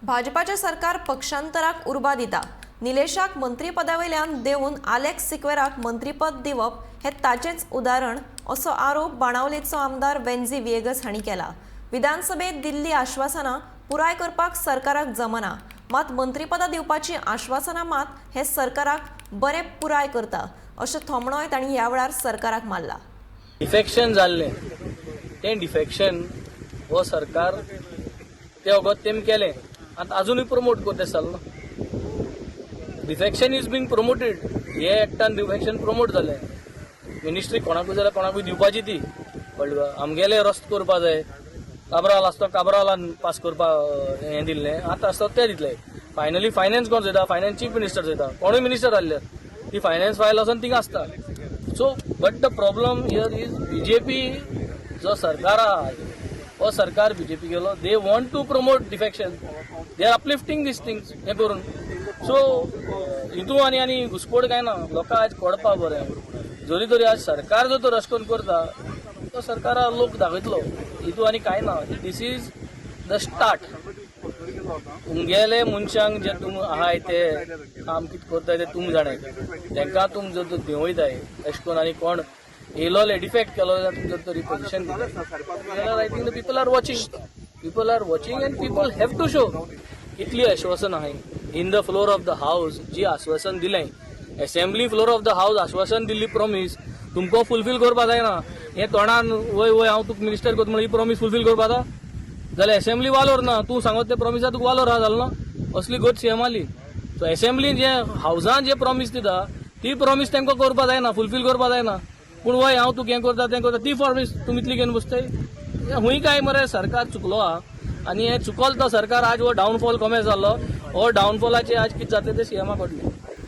भाजपाचें सरकार पक्षांतराक उर्बा दिता. निलेशाक मंत्रीपदावयल्यान देंवून आलेक्स सिक्वेराक मंत्रीपद दिवप हें ताचेंच उदाहरण, असो आरोप बाणावलेचो आमदार वेन्झी व्हिएगस हांणी केला. विधानसभेत दिल्ली आश्वासनां पुराय करपाक सरकाराक जमना, मात मंत्रीपदां दिवपाचीं आश्वासनां मात हें सरकाराक बरें पुराय करता, अशें थोमणोय तांणी ह्या वेळार सरकाराक मारला. डिफेक्शन जाल्लें, तें डिफेक्शन हो सरकार ते वगत तेम केलें. आतां आजुनूय प्रमोट करता जालो. Defection is being promoted. हे एक्टान डिफेक्शन प्रमोट जालें. मिनिस्ट्री कोणाकूय जाल्यार कोणाकूय दिवपाची ती, कळ्ळें तुका? आमगेले रस्तो करपा जाय. काब्राल आसतो, काब्रालान पास करपा हें दिल्लें, आतां आसता ते दितले. फायनली फायनान्स कोण चोयता? फायनान्स चीफ मिनिस्टर चोयता. कोणूय मिनिस्टर आहले ती फायनान्स फायल वचोन थिंगा आसता. So, but the problem here is BJP जो सरकार आहा, हो सरकार बीजेपी गेलो. They want to promote defection. They are uplifting these things हें करून. सो हितू आनी घुसपोड काय ना. लोकांक आयज कळपा बरें, जरी तरी आज सरकार जर तर अशें करून करता, तो सरकारा लोक दाखयतलो. हितू आनी काय ना. This is the start. तुमगेले मनशांक जे तुम आहाय, ते काम कितें करताय ते तुम जाणाय. तांकां तुम जर तर देंवयताय अशें करून आनी कोण येयलोले डिफेक्ट केलो जाल्यार तुम जर तरी पोजिशन जाल्यार, I think the people are watching. People are watching and people have to show कितली आश्वासन आहाय. In the floor of the house जी आश्वासन दिलें, assembly floor of the house आश्वासन दिल्ली प्रॉमीस तुमकां फुलफील करपा जायना. हें तोंडान वय वय हांव तुका मिनिस्टर करता म्हणून ही प्रॉमीस फुलफील करपा जाता जाल्यार असेंब्ली वालोर ना. तूं सांगत ते प्रॉमिसा तुका वालोर आहा जालो ना? असली गत सीएम आली. सो असेंब्लीन जे हावजान जे प्रॉमीस दिता, ती प्रॉमीस तांकां करपा जायना, फुलफील करपा जायना. पूण वय हांव तुका हें करता, तें करता, ती प्रॉमीस तुमी इतली घेवन बसताय. हुंय काय मरे सरकार चुकलो आहा आनी हें चुकल तो सरकार. आज हो डावनफॉल कमे जाल्लो. हो डावनफॉलाचे आज कितें जातलें तें सीएमा कळटलें.